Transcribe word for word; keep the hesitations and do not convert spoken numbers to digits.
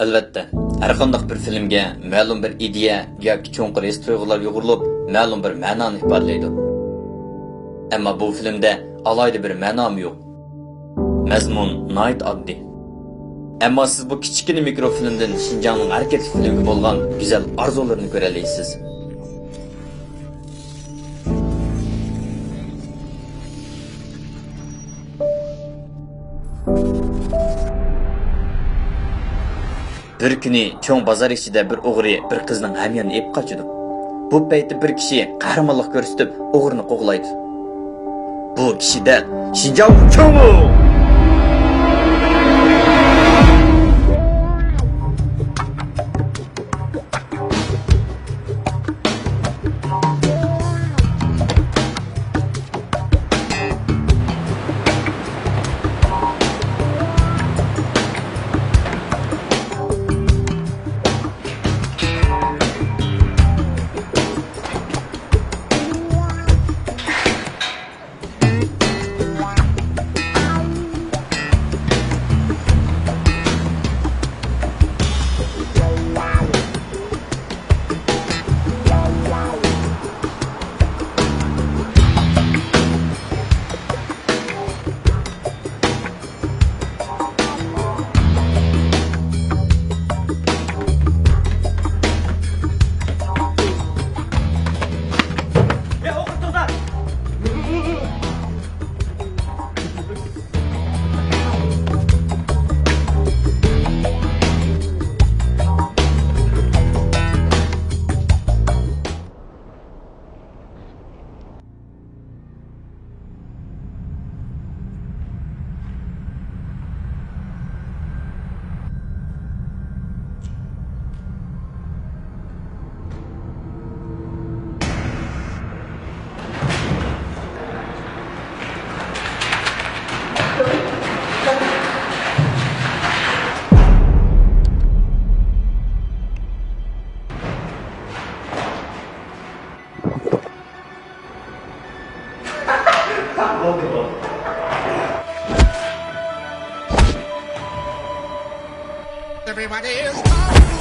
ئەلۋەتتە، ھەرقانداق بىر فىلىمگە مەلۇم بىر ئىدىيە ياكى چوڭقۇر ھېس-تۇيغۇلار يۇغۇرۇلۇپ، مەلۇم بىر مەنانى ئىپادىلەيدۇ. ئەمما بۇ فىلىمدە ئالاھىدە بىر مەنامۇ يوق. مەزمۇن ناھايىتى ئاددىي. ئەمما سىز بۇ كىچىككىنە مىكرو فىلىمدىن شىنجاڭنىڭ ھەرىكەتلىك فىلىمگە بولغان گۈزەل ئارزۇلىرىنى كۆرەلەيسىز. بىر كۈنى چوڭ بازار ئىچىدە بىر ئوغرى بىر قىزنىڭ ھەميانىنى ئېلىپ قاچىدۇ. بۇ پەيتتە بىر كىشى قەھرىمانلىق كۆرسىتىپ، ئوغرىنى قوغلايدۇ. بۇ كىشى دەل شىنجاڭ چوڭۇ! Everybody is